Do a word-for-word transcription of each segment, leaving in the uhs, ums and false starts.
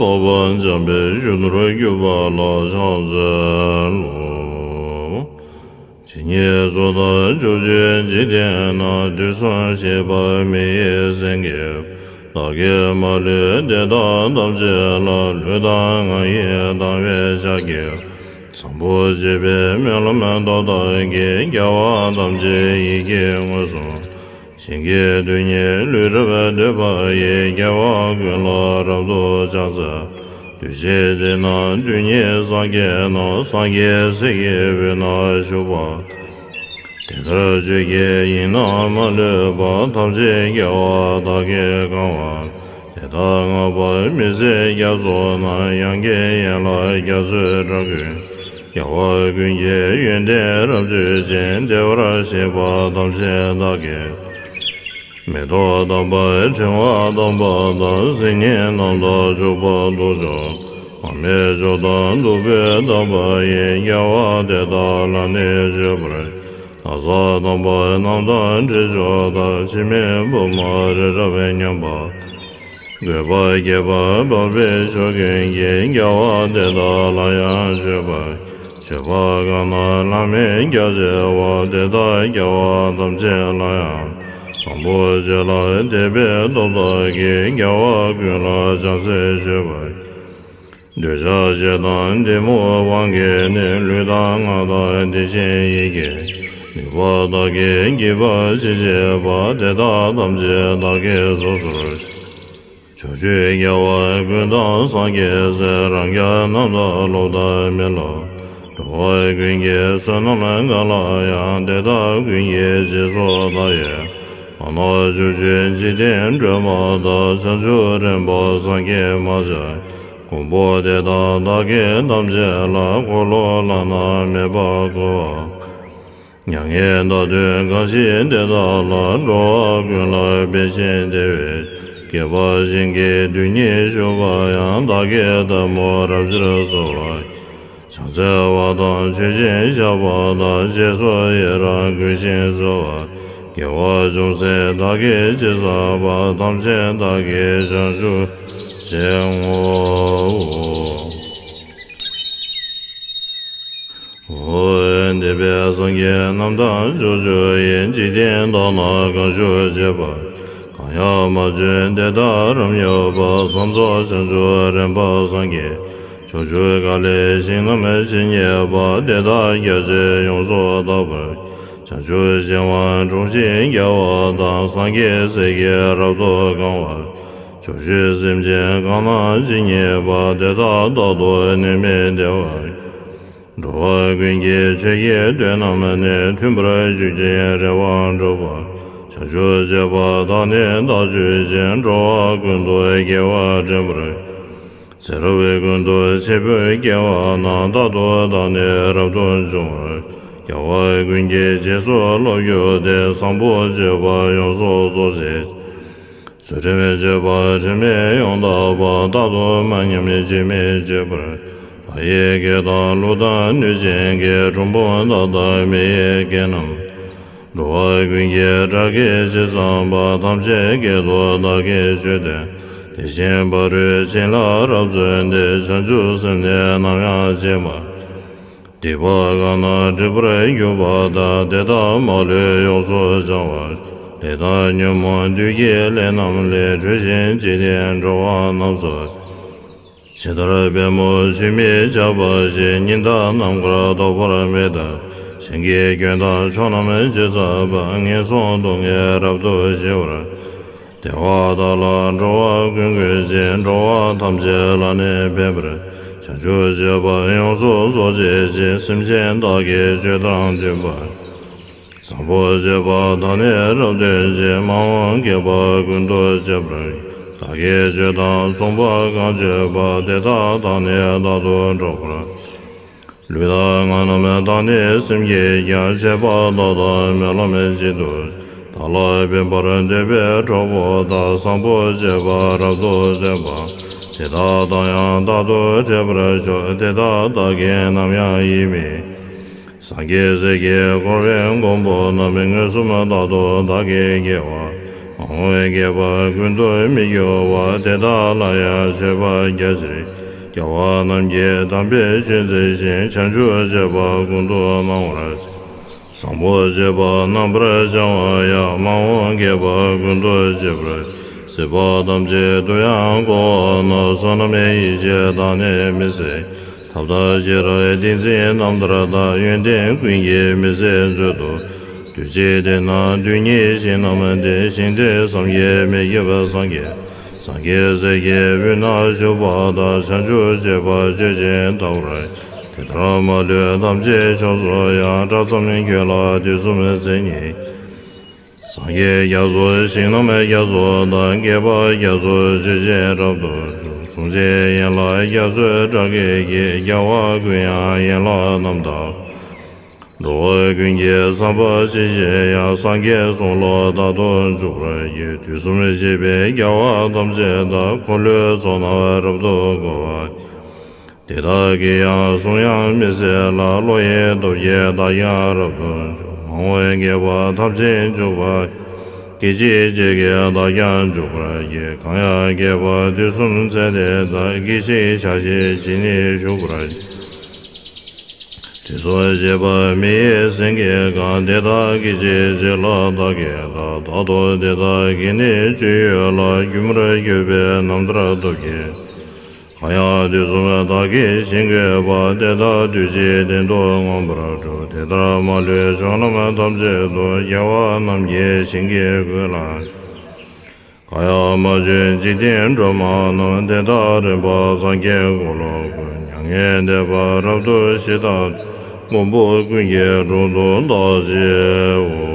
འཕགས་པ་འཇམ་དཔལ་གཞོན་ནུར་གྱུར་པ་ལ་ཕྱག་འཚལ་ལོ། ཇི་སྙེད་སུ་དག་ཕྱོགས་བཅུའི་འཇིག་རྟེན་ན། དུས་གསུམ་གཤེགས་པ་མི་ཡི་སེང་གེ། བདག་གིས་མ་ལུས་དེ་དག་ཐམས་ཅད་ལ། ལུས་དང་ངག་ཡིད་དང་བས་ཕྱག་བགྱིའོ། བཟང་པོ་སྤྱོད་པའི་སྨོན་ལམ་མཐའ་དག་གིས། དགེ་བ་ཐམས་ཅད་ཡིད་ཀྱིས་མངོན་སུམ། ཞིང་གི་རྡུལ་སྙེད་ལུས་རབ་བཏུད་པ་ཡིས། དགེ་བ་ཀུན་ལ་རབ་ཏུ་ཕྱག་འཚལ། འདུ་བྱེད་སྡེ་སྣོད་རྡུལ་སྙེད་སངས་རྒྱས་རྣམས། སངས་རྒྱས་སྲས་ཀྱི་དབུས་ན་བཞུགས་པ་དེ་ལྟར་ཆོས་ཀྱི་དབྱིངས་རྣམས་མ་ལུས་པ། ཐམས་ཅད་དགེ་བ་དག་གིས་གང་བ་དེ་དག་བསྔགས་པ་མི་ཟད་རྒྱ་མཚོ་རྣམས། དབྱངས་ཀྱི་ཡན་ལག་རྒྱ་མཚོའི་སྒྲ་ཀུན། རྒྱལ་བ་ཀུན་གྱི་ཡོན་ཏན་རབ་བརྗོད་ཅིང་། བདེ་བར་གཤེགས་པ་ཐམས་ཅད་བདག་གིས། མེ་ཏོག་དམ་པ་ཕྲེང་བ་དམ་པ་དང་། སིལ་སྙན་རྣམས་དང་བྱུག་པ་དུག་མཆོག་མར་མེ་མཆོག་དང་བདུག་སྤོས་དམ་པ་ཡིས། དགེ་བ་དེ་དག་ལ་ནི་མཆོད་པར། ན་བཟའ་དམ་པ་རྣམས་དང་དྲི་མཆོག་དང་། འཆི་མེད་ཕུབ་མ་རི་རབ་མཉམ་པ། བཀོད་པ་རྒྱས་པ་འཕགས་པའི་མཆོག་ཀུན་གྱིས། དགེ་བ་དེ་དག་ལ་ཡང་མཆོད་པར་མཆོད་པ་གང་རྣམས་བླ་མེད་རྒྱ་ཆེ་བ། དེ་དག་དགེ་བ་ཐམས་ཅད་ལ་ཡང་། བཟང་པོ་སྤྱོད་ལ་དད་པའི་སྟོབས་དག་གིས། དགེ་བ་ཀུན་ལ་བྱང་སེམས་སྤྱོད་པ། འདོད་ཆགས་ཞེ་སྡང་གཏི་མུག་དབང་གིས་ནི། ལུས་དང་ངག་དང་དེ་བཞིན་ཡིད་ཀྱི་ནུས་པ་དག་གིས། བགྱིས་པ་ཅི་བགྱིས་པ་དེ་དག་ཐམས་ཅད་བདག་གིས་སོ་སོར། ཕྱོགས་བཅུའི་རྒྱལ་བ་ཀུན་དང་སངས་རྒྱས་སྲས། རང་རྒྱལ་རྣམས་དང་སློབ་དང་མི་སློབ། འགྲོ་བ་ཀུན་གྱི་བསོད་ནམས་གང་ལ་ཡང་། དེ་དག་ཀུན་གྱི་རྗེས་སུ་བདག་ཡི། མ་ནོར་ཕྱོགས་བཅུའི་འཇིག་རྟེན་སྒྲོན་མ་དང་། བྱང་ཆུབ་རིམ་པ་སངས་རྒྱས་མ་ཆགས་གོང་བུ་དེ་དག་བདག་གིས་ཐམས་ཅད་ལ། འཁོར་ལོ་བླ་ན་མེད་པ་བསྐོར་བ། མྱ་ངན་འདའ་སྟོན་གང་བཞེད་དེ་དག་ལ། འགྲོ་བ་ཀུན་ལ་ཕན་ཕྱིར་དེ་བས་མཁས་པ་ཞིང་གི་རྡུལ་སྙེད་བཞུགས་པ་ཡང་། བདག་གིས་ཐལ་མོ་རབ་སྦྱར་གསོལ་བ། ཕྱག་འཚལ་བ་དང་མཆོད་ཅིང་བཤགས་པ་དང་། རྗེས་སུ་ཡི་རང་བསྐུལ་ཞིང་གསོལ་བ། དགེ་བ་ཅུང་ཟད་བདག་གིས་ཅི་བསགས་པ། ཐམས་ཅད་བདག་གིས་བྱང་ཆུབ་ཕྱིར་བསྔོའོ། འོ། འདས་པའི་སངས་རྒྱས་རྣམས་དང་ཕྱོགས་བཅུ་ཡི། འཇིག་རྟེན་དག་ན་གང་བཞུགས་བྱེད་པ། གང་ཡང་མ་བྱོན་དེ་དག་རབ་མྱུར་བར། བསམ་རྫོགས་བྱང་ཆུབ་རིམ་པར་སངས་རྒྱས། ཕྱོགས་བཅུ་ག་ལའི་ཞིང་རྣམས་ཇི་སྙེད་པ། དེ་དག་རྒྱ་ཆེར་ཡོངས་སུ་དག་པར། བྱང་ཆུབ་ཤིང་དབང་དྲུང་གཤེགས་རྒྱལ་བ་དང་། སངས་རྒྱས་སྲས་ཀྱིས་རབ་ཏུ་གང་བར། ཕྱོགས་བཅུའི་སེམས་ཅན་གང་རྣམས་ཇི་སྙེད་པ། དེ་དག་རྟག་ཏུ་ནད་མེད་བདེ་བར། འགྲོ་བ་ཀུན་གྱི་ཆོས་ཀྱི་དོན་རྣམས་ནི། མཐུན་པར་གྱུར་ཅིང་རེ་བ་འགྲུབ་པར། བྱང་ཆུབ་སྤྱོད་པ་དག་ནི་བདག་སྤྱོད་ཅིང་། འགྲོ་བ་ཀུན་ཏུ་དགེ་བ་འདྲེན་པར། ཚེ་རབས་ཀུན་ཏུ་འཆི་འཕོ་སྐྱེ་བ་ན། རྟག་ཏུ་བདག་ནི་རབ་ཏུ་འབྱུང་བར། རྒྱལ་བ་ཀུན་གྱི་རྗེས་སུ་སློབ་གྱུར་ཏེ། བཟང་པོ་སྤྱོད་པ་ཡོངས་སུ་རྫོགས་བྱེད། ཚུལ་ཁྲིམས་སྤྱོད་པ་དྲི་མེད་ཡོངས་དག་པ། རྟག་ཏུ་མ་ཉམས་སྒྱུ་མའི་སྤྱོད་པ། ལྷ་ཡི་སྐད་དང་ཀླུ་དང་གནོད་སྦྱིན་སྐད། གྲུལ་བུམ་དག་དང་མི་ཡི་སྐད་རྣམས། འགྲོ་བ་ཀུན་གྱི་སྐྲག་སྐད་ཇི་ཙམ་པ། ཐམས་ཅད་སྐད་དུ་བདག་གིས་ཆོས་བསྟན། དེ་བཞིན་ཕ་རོལ་ཕྱིན་ལ་རབ་བརྩོན་ཏེ། བྱང་ཆུབ་སེམས་ནི་ནམ་ཡང་བརྗེད་མ། སྡིག་པ་གང་རྣམས་སྒྲིབ་པར་གྱུར་པ་དག། དེ་དག་མ་ལུས་ཡོངས་སུ་བྱང་བར། ལས་དང་ཉོན་མོངས་བདུད་ཀྱི་ལས་རྣམས་ལས། གྲོལ་ཞིང་འཇིག་རྟེན་འགྲོ་བ་རྣམས་སུ། ཇི་ལྟར་པདྨོ་ཆུས་མི་ཆགས་པ་བཞིན། ཉི་ཟླ་ནམ་མཁར་ཐོགས་པ་མེད་ལྟར། ཞིང་གི་ཁྱོན་དང་ཕྱོགས་རྣམས་ཇི་ཙམ་པར། ངན་སོང་སྡུག་བསྔལ་རབ་ཏུ་ཞི་བར། བདེ་བ་དག་ལ་འགྲོ་བ་ཀུན་འགོད་ཅིང་། འགྲོ་བ་ཐམས་ཅད་ལ་ནི་ཕན་པར། བྱང་ཆུབ་སྤྱོད་པ་ཡོངས་སུ་རྫོགས་བྱེད་ཅིང་། སེམས་ཅན་བདག་གི་སྤྱོད་དང་མཐུན་པར། བཟང་པོ་སྤྱོད་པ་དག་ནི་རབ་སྟོན་ཅིང་། མ་འོངས་བསྐལ་པ་ཀུན་ཏུ་སྤྱོད་པར། བདག་གི་སྤྱོད་དང་མཚུངས་པ་གང་སྤྱོད་པ། དེ་དག་བདག་ནི་རྟག་ཏུ་སྒྲོག་པར། ལུས་དང་ངག་རྣམས་དག་ནི་སེམས་ཀྱིས་ཀྱང་། བྱས་པ་དག་དང་སྨོན་ལམ་བཞིན་དུ། བདག་ལ་ཕན་པར་འདོད་པའི་གྲོགས་པོ་དག། བཟང་པོ་སྤྱོད་པ་རབ་ཏུ་སྟོན་པ། དེ་དག་དང་ཡང་རྟག་ཏུ་འཕྲད་པར་ཤོག། དེ་དག་བདག་གིས་ནམ་ཡང་ཡིད་མི། སངས་རྒྱས་སྲས་ཀྱིས་བསྐོར་བའི་མགོན་པོ་རྣམས། མངོན་སུམ་རྟག་ཏུ་བདག་གིས་དགེ་བ། མ་ མ་འོངས་བསྐལ་པ་ཀུན་ཏུ་མི་སྐྱོ་བ། དེ་དག་ལ་ཡང་མཆོད་པ་རྒྱ་ཆེར། རྒྱལ་བ་རྣམས་ཀྱིས་དམ་པའི་ཆོས་མཛད་ཅིང་། བྱང་ཆུབ་སྤྱོད་པ་ཀུན་ཏུ་སྣང་བར་བྱེད། བཟང་པོ་སྤྱོད་པ་རྣམ་པར་སྦྱང་བ་ཡང་། མ་འོངས་བསྐལ་པ་ཀུན་ཏུ་སྤྱོད་པར། སྲིད་པ་ཐམས་ཅད་དུ་ཡང་བསྐོར་བ་ན། བསོད་ནམས་ཡེ་ཤེས་དང་ནི་མི་ཟད། ཐབས་དང་ཤེས་རབ་ཏིང་འཛིན་རྣམ་ཐར་དང་། ཡོན་ཏན་ཀུན་གྱི་མི་ཟད་མཛོད་དུ། དུས་གཅིག་དེ་ན་དུས་གཉིས་ཞིང་རྣམས་ཏེ། ཞིང་དེར་བསམ་གྱིས་མི་ཁྱབ་པ་སངས་རྒྱས། སངས་རྒྱས་སྲས་ཀྱི་དབུས་ན་བཞུགས་པ་དང་། བྱང་ཆུབ་སྤྱོད་པ་སྤྱོད་ཅིང་ལྟ་བར། དེ་ལྟར་མ་ལུས་ཐམས་ཅད་ཕྱོགས་སུ་ཡང་། གྲགས་ཙམ་ཁྱོད་ལ་དུས་གསུམ་མཚན་ཉིད། སངས་རྒྱས་རྒྱ་མཚོ་ཞིང་རྣམས་རྒྱ་མཚོ་དང་། བསྐལ་པ་རྒྱ་མཚོ་སྤྱོད་ཅིང་རབ་ཏུ་འཇུག་གསུང་བྱེད་ཡན་ལག་རྒྱ་མཚོའི་སྒྲ་སྐད་ཀྱིས། རྒྱལ་བ་ཀུན་ཡང་ཡན་ལག་རྣམ་དག་འགྲོ་བ་ཀུན་གྱི་བསམ་པ་ཇི་བཞིན་དབྱངས། སངས་རྒྱས་གསུང་ལ་རྟག་ཏུ་འཇུག་པར་བགྱི། དུས་གསུམ་གཤེགས་པའི་རྒྱལ་བ་ཐམས་ཅད་དང་། འཁོར་ལོའི་ཚོགས་རྣམས་རབ་ཏུ་བསྐོར་བ། དེ་དག་གིས་ཡང་གསུང་དབྱངས་མི་ཟད་ལ། བློ་ཡི་སྟོབས་ཀྱིས་བདག་ཀྱང་རབ་ཏུ་འཇུག་མ་འོངས་བསྐལ་པ་ཐམས་ཅད་འཇུག་པར། སྐད་ཅིག་གཅིག་གིས་བདག་ཀྱང་འཇུག་པར་བགྱི། གང་ཡང་བསྐལ་པ་དུས་གསུམ་ཚད་དེ་དག་སྐད་ཅིག་ཆ་ཤས་ཅིག་ནི་ཞུགས་པར། དུས་གསུམ་གཤེགས་པ་མི་ཡི་སེང་གེ་གང་། དེ་དག་སྐད་ཅིག་གཅིག་ལ་བདག་གིས་བལྟ། རྟག་ཏུ་དེ་དག་གི་ནི་སྤྱོད་ཡུལ་ལ། སྒྱུ་མར་གྱུར་པའི་རྣམ་ཐར་སྟོབས་ཀྱིས། གང་ཡང་དུས་གསུམ་བདག་གིས་བཞེངས་དགོས་པ། དེ་དག་དུས་གཅིག་གཏན་དུ་མངོན་པར་གྲུབ། དེ་ལྟར་མ་ལུས་ཕྱོགས་རྣམས་ཐམས་ཅད་དུ། རྒྱལ་བ་རྣམས་ཀྱིས་བཞེངས་ཀྱིས་བཀོད་ལ། གང་ཡང་མ་བྱོན་འཇིག་རྟེན་སྒྲོན་མ་རྣམས། དེ་དག་རིམ་པར་སངས་རྒྱས་འཁོར་ལོ་ཀུན། མྱ་ངན་འདས་པ་རབ་ཏུ་ཞི་དང་། མགོན་པོ་ཀུན་གྱི་དྲུང་དུ་བདག་མཆིའོ།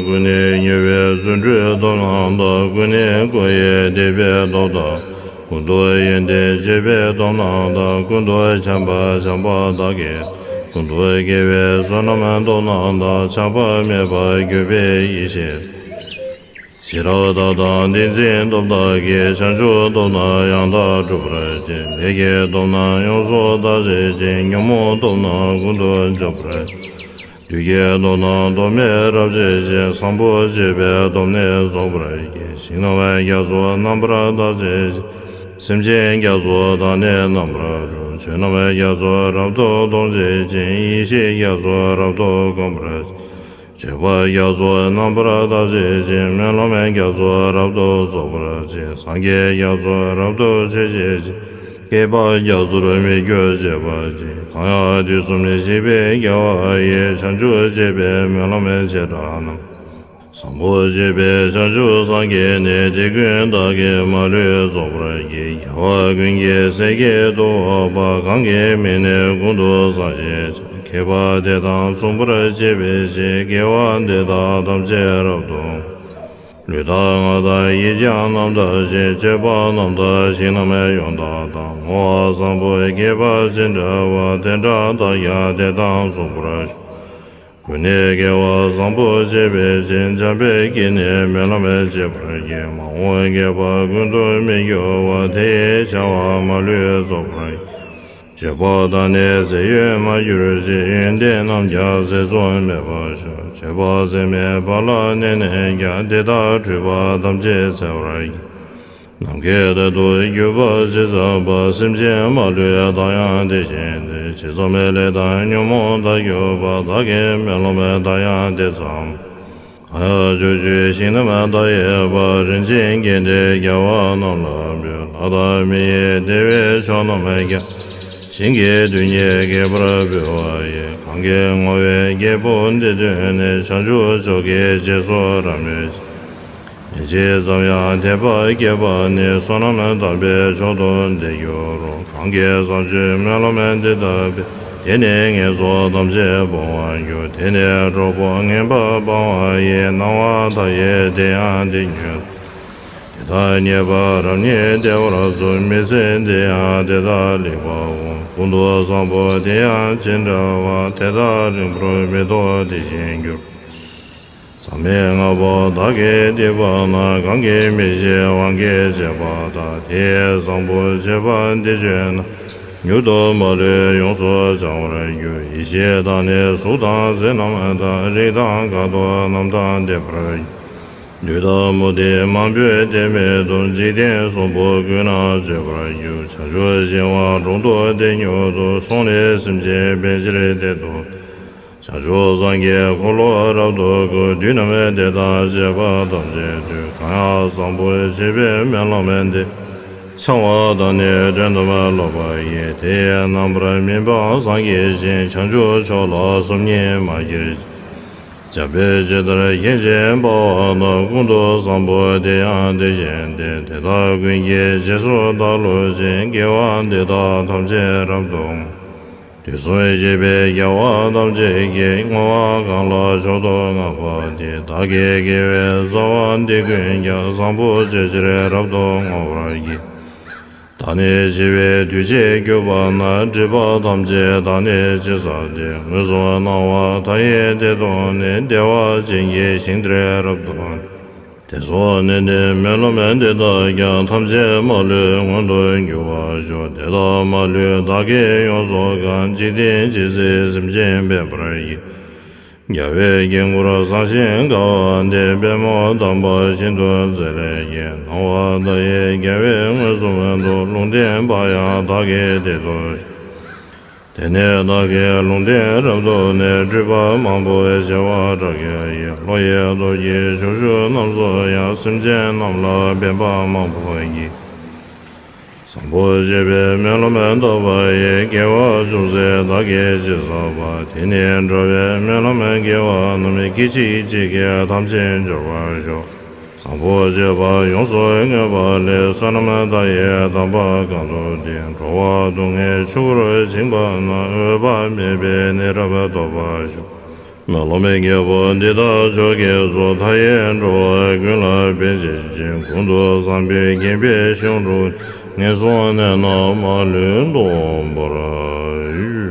ཀུན་ནས་མྱུར་བའི་བརྩོན་འགྲུས་སྟོབས་རྣམས་དང་། ཀུན་ནས་བསྐོར་བའི་དད་པའི་སྟོབས་དང་། ཀུན་ཏུ་ཡོན་ཏན་སྤྱོད་པའི་སྟོབས་རྣམས་དང་། ཀུན་ཏུ་འཆམ་པ་འཆམ་པ་དག་གིས། ཀུན་ཏུ་དགེ་བའི་བསོད་ནམས་སྟོབས་རྣམས་དང་། ཆགས་པ་མེད་པར་གྱུར་པའི་ཡེ་ཤེས། ཤེས་རབ་མཐའ་དག་ཏིང་འཛིན་སྟོབས་དག་གིས། བྱང་ཆུབ་སྟོབས་རྣམས་ཡང་དག་སྒྲུབ་པར་བྱེད། ལས་ཀྱི་སྟོབས་རྣམས་ཡོངས་སུ་དག་བྱེད་ཅིང་། ཉོན་མོངས་སྟོབས་རྣམས་ཀུན་ཏུ་འཇོམས་པར། བདུད་ཀྱི་སྟོབས་རྣམས་སྟོབས་མེད་རབ་བྱེད་ཅིང་། བཟང་པོ་སྤྱོད་པའི་སྟོབས་ནི་རྫོགས་པར་བགྱི། ཞིང་རྣམས་རྒྱ་མཚོ་རྣམ་པར་དག་བྱེད་ཅིང་། སེམས་ཅན་རྒྱ་མཚོ་དག་ནི་རྣམ་པར་སྒྲོལ། ཆོས་རྣམས་རྒྱ་མཚོ་རབ་ཏུ་མཐོང་བྱེད་ཅིང་། ཡེ་ཤེས་རྒྱ་མཚོ་རབ་ཏུ་གོམས་པར་བྱེད། སྤྱོད་པ་རྒྱ་མཚོ་རྣམ་པར་དག་བྱེད་ཅིང་། སྨོན་ལམ་རྒྱ་མཚོ་རབ་ཏུ་རྫོགས་པར་བྱེད། སངས་རྒྱས་རྒྱ་མཚོ་རབ་ཏུ་མཆོད་བྱེད་ཅིང་། བསྐལ་པ་རྒྱ་མཚོར་མི་སྐྱོ་བྱེད་པར་བགྱི། གང་ཡང་དུས་གསུམ་གཤེགས་པའི་རྒྱལ་བ་ཡི། བྱང་ཆུབ་སྤྱོད་པའི་སྨོན་ལམ་བྱེ་བྲག་རྣམས། བཟང་པོ་སྤྱོད་པའི་བྱང་ཆུབ་སངས་རྒྱས་ནི། དེ་ཀུན་བདག་གིས་མ་ལུས་རྫོགས་པར་བགྱི། རྒྱལ་བ་ཀུན་གྱི་སྲས་ཀྱི་ཐུ་བོ་པ། གང་གི་མིང་ནི་ཀུན་ཏུ་བཟང་ཞེས་བྱ། མཁས་པ་དེ་དང་མཚུངས་པར་བྱེད་པའི་ཕྱིར། དགེ་བ་འདི་དག་ཐམས་ཅད་རབ་ཏུ། ལུས་དང་ངག་དང་ཡིད་ཀྱང་རྣམ་དག་ཞིང་། སྤྱོད་པ་རྣམ་དག་ཞིང་རྣམས་ཡོངས་དག་དང་། བསྔོ་བ་བཟང་པོ་བསྐྱེད་པ་ཅི་འདྲ་བ། དེ་འདྲ་བདག་ཀྱང་དེ་དང་མཚུངས་པར་ཤོག་ཀུན་ནས་དགེ་བ་བཟང་པོ་སྤྱད་པའི་ཕྱིར། འཇམ་དཔལ་གྱིས་ནི་སྨོན་ལམ་བྱེད་པར་བགྱི། མ་འོངས་བསྐལ་པ་ཀུན་ཏུ་མི་སྐྱོ་བ། དེ་ཡི་བྱ་བ་མ་ལུས་རྫོགས་པར། སྤྱོད་པ་དག་ནི་ཚེ་ཡོད་མ་གྱུར་ཅིག་ཡོན་ཏན་རྣམས་ཀྱང་ཚེ་གཟུང་མེད་པར་ཤོག་སྤྱོད་པ་ཚད་མེད་པ་ལ་གནས་ནས་ཀྱང་། དེ་དག་འཁྲུལ་པ་ཐམས་ཅད་སེལ་བར་བགྱི། ནམ་མཁའི་མཐར་ཐུག་གྱུར་པ་ཇི་ཙམ་པ། སེམས་ཅན་མ་ལུས་བདག་ཡང་དེ་བཞིན་ཏེ། ཇི་ཙམ་ལས་དང་ཉོན་མོངས་དག་གྱུར་པ། བདག་གིས་སྨོན་ལམ་བཏབ་ཡང་དེ་ཙམ། གང་ཡང་ཕྱོགས་བཅུའི་ཞིང་རྣམས་བདག་ཡོད་པ། རིན་ཆེན་རྒྱན་དེ་རྒྱལ་བ་རྣམས་ལ་འབུལ། ལྷ་དང་མི་ཡི་བདེ་བའི་མཆོག་རྣམས་ཀྱང་། ཞིང་གི་རྡུལ་སྙེད་བསྐལ་པར་འབུལ་བ་ཡི། གང་གིས་བསྔོ་བའི་རྒྱལ་པོ་འདི་ཐོས་ནས། བྱང་ཆུབ་མཆོག་གི་རྗེས་སུ་རབ་མོས་ཤིང་། ཉིན་ཅིག་ཙམ་ཡང་དད་པ་བསྐྱེད་པ་ནི། བསོད་ནམས་དམ་པའི་མཆོག་ཏུ་འདི་འགྱུར་རོ། གང་གིས་བཟང་སྤྱོད་སྨོན་ལམ་འདི་བཏབ་པས། དེ་ནི་ངན་སོང་ཐམས་ཅད་སྤོང་བར་འགྱུར། དེ་ནི་གྲོགས་པོ་ངན་པ་སྤང་བ་ཡི། སྣང་བ་མཐའ་ཡས་དེ་ཡང་དེ་ཉིད་དོ། དེ་དག་རྙེད་པ་རབ་རྙེད་བདེ་བར་གསུངས། མི་ཚེ་འདི་ཡང་དེ་དག་ལེགས་པར་འོང་། ཀུན་ཏུ་བཟང་པོ་དེ་ཡང་ཅི་འདྲ་བ། དེ་དག་རིང་པོར་མི་ཐོགས་དེ་བཞིན་འགྱུར། མཚམས་མེད་ལྔ་པོ་བདག་གིས་བསྡུས་པ་ན། གང་གིས་མི་ཤེས་དབང་གིས་བྱས་པ་དག་དེ་ཡི་བཟང་པོ་སྤྱོད་པ་འདི་བརྗོད་ན། མྱུར་དུ་མ་ལུས་ཡོངས་སུ་བྱང་བར་འགྱུར། ཡེ་ཤེས་དང་ནི་གཟུགས་དང་ཚེར་རྣམས་དང་། རིགས་དང་མཁའ་ཐོབ་རྣམས་དང་ལྡན་པར་འགྱུར། བདུད་དང་མུ་སྟེགས་མང་པོས་དེ་མེད་དུ། འཇིག་རྟེན་གསུམ་པོ་ཀུན་ན་སྤྱོད་པར་འགྱུར། བྱང་ཆུབ་ཤིང་དབང་དྲུང་དུ་བསྟེན་མྱུར་དུ། སོང་ནས་སེམས་ཅན་ཕན་ཕྱིར་བསྟན་དུ། བྱང་ཆུབ་སངས་རྒྱས་འཁོར་ལོ་རབ་ཏུ་བསྐོར། བདུད་རྣམས་སྡེ་དང་བཅས་པ་ཐམས་ཅད་བཏུལ། གང་ཡང་བཟང་པོ་བྱེད་པའི་སྨོན་ལམ་འདི། འཆང་བ་དང་ནི་དོན་དམ་སློབ་པ་ཡིས། དེ་ཡི་རྣམ་པར་སྨིན་པ་སངས་རྒྱས་ཤིང་། བྱང་ཆུབ་མཆོག་ལ་སོམ་ཉི་མ་སྐྱེ། འཇམ་དཔལ་ཇི་ལྟར་མཁྱེན་ཅིང་དཔའ་བ་དང་། ཀུན་ཏུ་བཟང་པོ་དེ་ཡང་དེ་བཞིན་ཏེ། དེ་དག་ཀུན་གྱི་རྗེས་སུ་བདག་སློབ་ཅིང་། དགེ་བ་འདི་དག་ཐམས་ཅད་རབ་ཏུ། དུས་གསུམ་གཤེགས་པའི་རྒྱལ་བ་ཐམས་ཅད་ཀྱིས། བསྔོ་བ་གང་ལ་མཆོག་ཏུ་བསྔགས་པ་དེས། བདག་གི་དགེ་བའི་རྩ་བ་འདི་ཀུན་ཀྱང་། བཟང་པོ་སྤྱོད་ཕྱིར་རབ་ཏུ་བསྔོ་བར་བགྱི། བདག་ནི་འཆི་བའི་དུས་བྱེད་གྱུར་པ་ན། སྒྲིབ་པ་ཐམས་ཅད་བདག་ནི་ཕྱིར་བསལ་ཏེ། མངོན་སུམ་སྣང་བ་མཐའ་ཡས་དེ་མཐོང་ནས། བདེ་བ་ཅན་གྱི་ཞིང་དེར་རབ་ཏུ། དེ་སོགས་ནི་ནི་སྨོན་ལམ་འདི་དག་ཀྱང་། ཐམས་ཅད་མ་ལུས་མངོན་དུ་འགྱུར་བར་ཤོག། དེ་དག་མ་ལུས་བདག་གིས་ཡོངས་སུ་བཀང་། འཇིག་རྟེན་ཇི་སྲིད་སེམས་ཅན་ཕན་པར་བགྱི། རྒྱལ་བའི་དཀྱིལ་འཁོར་བཟང་ཞིང་དགའ་བ་འདི། པདྨོ་དམ་པ་ཤིན་ཏུ་མཛེས་ལས་སྐྱེས། སྣང་བ་མཐའ་ཡས་རྒྱལ་བའི་མངོན་སུམ་དུ། ལུང་བསྟན་པ་ཡང་བདག་གིས་དེ་ལྟར་ཞུས། དེ་ནས་བདག་གིས་ལུང་བསྟན་རབ་ཐོབ་ནས། སྤྲུལ་པ་མང་པོ་བྱེ་བ་ཕྲག་བརྒྱ་ཡིས། ཀླུ་ཡི་སྟོབས་ཀྱིས་ཕྱོགས་བཅུ་རྣམས་སུ་ཡང་། སེམས་ཅན་རྣམས་ལ་ཕན་པ་མང་པོ་བགྱིས། བཟང་པོ་སྤྱོད་པའི་སྨོན་ལམ་བཏབ་པ་ཡིས། དགེ་བ་ཅུང་ཟད་བདག་གིས་ཅི་བསགས་པ། དེ་ནི་འགྲོ་བའི་སྨོན་ལམ་དགེ་བ་རྣམས། སྐད་ཅིག་གཅིག་གིས་ཐམས་ཅད་འབྱོར་བར་ཤོག། བཟང་པོ་སྤྱོད་པ་ཡོངས་སུ་བསྔོས་པ་ལས། བསོད་ནམས་མཐའ་ཡས་དམ་པ་གང་དུ་བསྟེན། འགྲོ་བ་སྡུག་བསྔལ་ཆུ་བུར་བྱིང་བ་ན། འོད་དཔག་མེད་པའི་གནས་རབ་ཐོབ་པར་ཤོག། སྨོན་ལམ་རྒྱལ་པོ་འདི་དག་མཆོག་གིས་སོ། མཐའ་ཡས་འགྲོ་བ་ཀུན་ལ་ཕན་བྱེད་ཅིང་། ཀུན་ཏུ་བཟང་པོས་བརྒྱན་པའི་ཞིང་དུ། ངན་སོང་གནས་རྣམས་མ་ལུས་སྟོངས་པར་ཤོག།